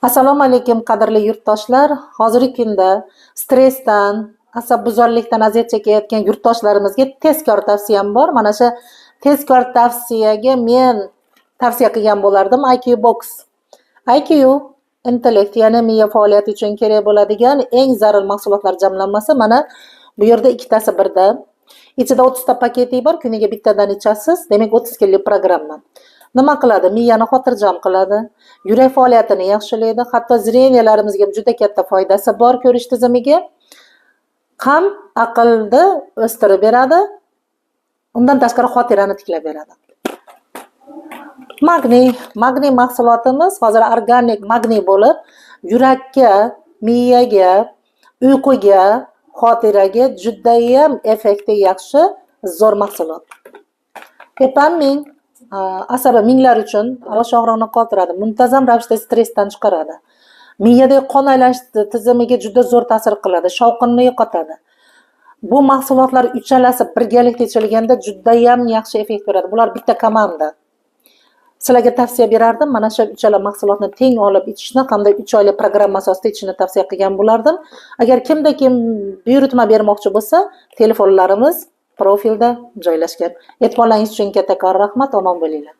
Assalomu alaykum, qadrli yurtdoshlar. Hozirgi kunda stressdan, asabbuzarlikdan aziyat chekayotgan yurtdoshlarimizga tezkor tavsiyam bor. Mana shu tezkor tavsiyaga men tavsiya qilgan bo'lardim IQ Box. IQ intellekt, ya'ni miya faoliyati uchun kerak bo'ladigan eng zarur mahsulotlar jamlanmasi. Mana bu yerda ikkitasi birda. Ichida 30 ta paketi bor, kuniga bittadan ichasiz. Demak, 30 kunlik programma. Nima qiladi? Miyani xotirjam qiladi, yurak faoliyatini yaxshilaydi, hatto зрения larimizga ham juda katta foydasi bor, ko'rish tizimiga. Ham aqlni o'stirib beradi. Undan tashqari xotirani tiklab beradi. Magniy, magniy mahsulotimiz hozir organik magniy bo'lib, yurakka, miyaga, uyquga, xotiraga judayam effekti yaxshi, zo'r mahsulot. Epamin asabi minglar uchun bosh og'rig'ini qoldiradi, muntazam ravishda stressdan chiqaradi. Miyadagi qon aylanish tizimiga juda zo'r ta'sir qiladi, shovqinni yo'qotadi. Bu mahsulotlar uchalasi birgalikda ichilganda judayam yaxshi effekt beradi. Bular bitta komanda. Sizlarga tavsiya berardim, mana shu uchala mahsulotni teng olib ichishni hamda 3 oylik programma asosida ichishni tavsiya qilgan bo'lardim. Agar kimda kim buyurtma bermoqchi bo'lsa, telefonlarimiz profilda joylashgan. E'tiborlaringiz uchun kattakon rahmat, omon bo'linglar.